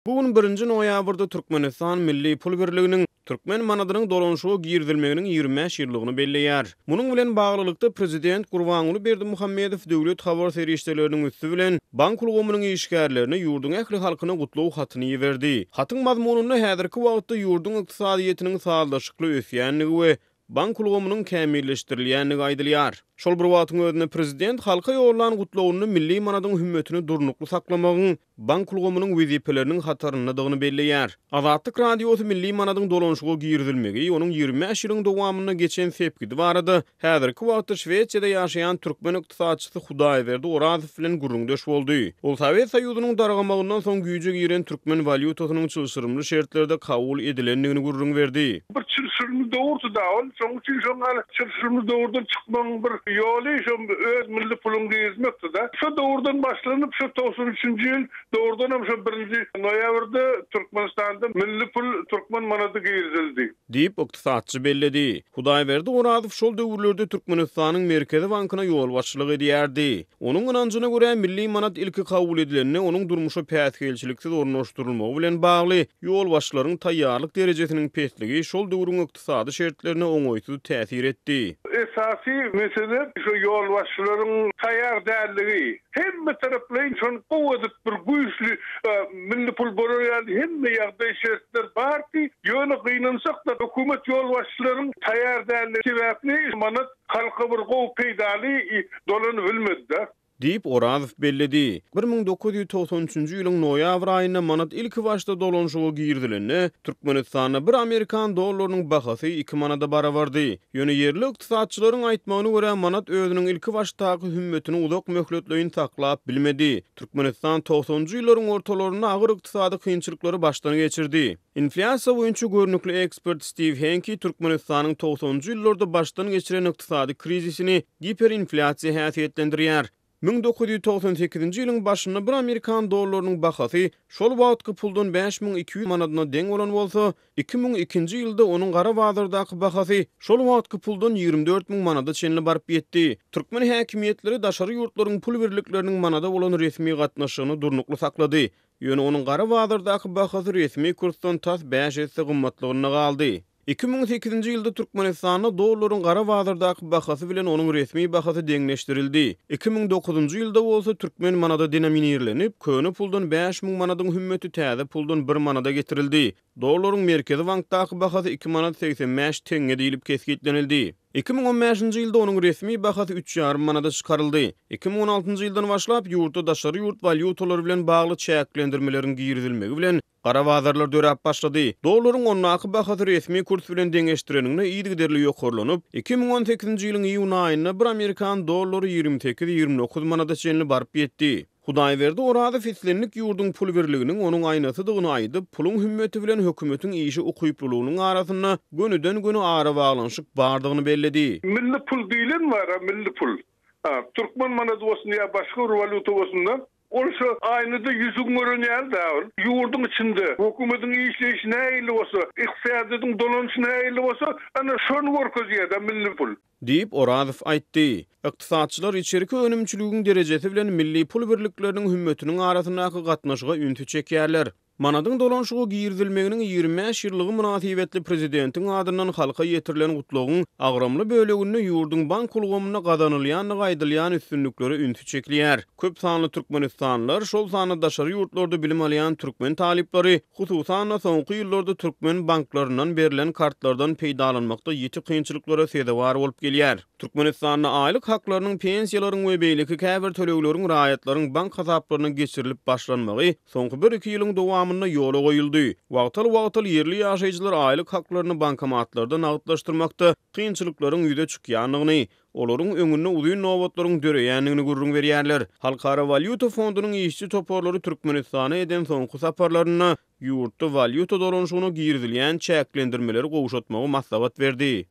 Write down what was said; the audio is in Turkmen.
Bu gün birinji noýabrda Türkmenistan milli pul birliginiň türkmen manadynyň dolanyşyga girizilmeginiň 25 ýyllygyny belleýär. Munuň bilen baglylykda, prezident Gurbanguly Berdimuhamedow döwlet habar serişdeleriniň üsti bilen bank ulgamynyň işgärlerine, ýurduň ähli halkyna gutlag hatyny iberdi. Hatyň mazmunynda häzirki wagtda ýurduň ykdysadyýetiniň sazlaşykly ösýändigi we bank ulgamynyň kämilleşdirilýändigi aýdylýar. Şol bir wagtyň özünde prezident halka ýollan gutlagynda milli manadyň hümmetini durnukly saklamagyň bank ulgamynyň wezipeleriniň hataryndadygyny belleýär. Azatlyk Radiosy milli manadyň dolanyşyga girizilmegi, onuň 25 ýylyň dowamynda geçen sepgidi barada häzirki wagtda Şwesiýada ýaşaýan türkmen ykdysatçysy Hudaýberdi Orazow bilen gürrüňdeş boldy. Ol Sowet Soýuzynyň dargamagyndan soň güýje giren türkmen walýutasynyň çylşyrymly şertlerde kabul edilendigini gürrüň berdi. Bir çylşyrymly döwürdi-dä ol. Şonuň üçin şoň ýaly çylşyrymly döwürden çykmagyň bir ýoly şo öz milli puluňy girizmekdi-dä. Şo döwürden başlanyp şo 93-nji ýyl dogrudanam şo birinji noýabrda Türkmenistanda milli pul türkmen manady girizildi. Diýip, ykdysatçy belledi. Hudaýberdi Orazow şol döwürlerde Türkmenistanyň Merkezi bankyna ýolbaşçylyk edýärdi. Onuň ynanjyna görä, milli manat ilki kabul edilende onuň durmuşa päsgelçiliksiz ornaşdyrylmagy bilen bagly ýolbaşçylaryň taýýarlyk derejesiniň pesligi şol döwrüň ykdysady şertlerine oňaýsyz täsir etdi. Esasy mesele şu ýolbaşçylaryň taýýar dälligi. Hemme taraplaýyn şony gowy edip bir güýçli milli pul bolar ýaly hemme ýagdaý şertler bardy. Ýöne gynansak-da hökümet ýolbaşçylaryň taýýar dälligi sebäpli manat halka bir gowy peýdaly dolanybilmedi-de. Diýip, Orazow belledi. 1993-nji ýylyň noýabr aýynda manat ilkibaşda dolanyşyga girizilende, Türkmenistanda bir amerikan dollarynyň bahasy iki manada barabardy. Ýöne ýerli ykdysatçylaryň aýtmagyna görä, manat özüniň ilkibaşdaky hümmetini uzak möhletleýin saklap bilmedi. Türkmenistan togsanynjy ýyllaryň ortalarynda agyr ykdysady kynçylyklary başdan geçirdi. Inflýasiýa boýunça görnükli ekspert Stiw Henki Türkmenistanyň togsanynjy ýyllarda başdan geçiren ykdysady krizisini giperinflýasiýa häsiýetlendirýär. 1998-nji ýylyň başynda bir amerikan dollarynyň bahasy şol wagtky puldan 5200 manadyna deň bolan bolsa, 2002-nji ýylda onuň gara bazardaky bahasy şol wagtky puldan 24 müň manada çenli baryp ýetdi. Türkmen häkimiýetleri daşary ýurtlaryň pul birlikleriniň manada bolan resmi gatnaşygyny durnukly saklady. Ýöne onuň gara bazardaky bahasy resmi kursdan tas bäş esse gymmatlygynda galdy. 2008-nji ýylda Türkmenistanda dollaryň gara bazardaky bahasy bilen onuň resmi bahasy deňleşdirildi. 2009-njy ýylda bolsa türkmen manady denominirlenip, köne puldan 5000 manadyň hümmeti täze puldan bir manada getirildi. Dollaryň Merkezi bankdaky bahasy iki manat 85 teňňe diýlip kesgitlenildi. 2015-nji ýylda onuň resmi bahasy üç ýarym manada çykaryldy. 2016-njy ýyldan başlap, ýurtda daşary ýurt walýutalary bilen bagly çäklendirmeleriň girizilmegi bilen, gara bazarlar döräp başlady. Dollaryň ondaky bahasy resmi kurs bilen deňeşdireniňde yzygiderli ýokarlanyp, 2018-nji ýylyň iýun aýynda bir amerikan dollary 28-29 manada çenli baryp ýetdi. Hudaýberdi Orazow islendik ýurduň pul birliginiň onuň aýnasydygyny aýdyp, puluň hümmeti bilen hökümetiň işe ukyplylygynyň arasynda gönüden-göni arabaglanyşyk bardygyny belledi. Milli pul diýlen bar-a, milli pul. Ha, türkmen manady bolsun ýa başga bir walýuta bolsun-da, ol şo aýnada ýüzüňi gören ýaly-da ol. Ýurduň içinde hökümetiň işleýşi nähili bolsa, ykdysadyýetiň dolanyşy nähili bolsa, ana şony görkezýär-de milli pul. Diýip, Orazow aýtdy. Ykdysatçylar içerki önümçiligiň derejesi bilen milli pul birlikleriniň hümmetiniň arasyndaky gatnaşyga ünsi çekýärler. Manadyň dolanyşyga girizilmeginiň 25 ýyllygy mynasybetli prezidentiň adyndan halka ýetirilen gutlagyň agramly böleginde ýurduň bank ulgamynda gazanylýandygy aýdylýan üstünliklere ünsi çekilýär. Köp sanly türkmenistanlylar, şol sanda daşary ýurtlarda bilim alýan türkmen talyplary, hususan-da, soňky ýyllarda türkmen banklaryndan berlen kartlardan peýdalanmakda ýiti kynçylyklara sezewar bolup gelýär. Türkmenistanda aýlyk haklarynyň, pensiýalaryň we beýleki käbir tölegleriň raýatlaryň bank hasaplaryna geçirilip başlanmagy soňky bir-iki ýylyň dowamynda ýola goýuldy. Wagtal-wagtal ýerli ýaşaýjylar aýlyk haklaryny bankomatlarda nagtlaşdyrmakda kynçylyklaryň ýüze çykýandygyny, olaryň öňünde uzyn nobatlaryň döreýändigini gürrüň berýärler. Halkara walýuta fondunyň işçi toparlary Türkmenistana eden soňky saparlarynda ýurtda walýuta dolanyşygyna girizilýän çäklendirmeleri gowşatmagy maslahat berdi.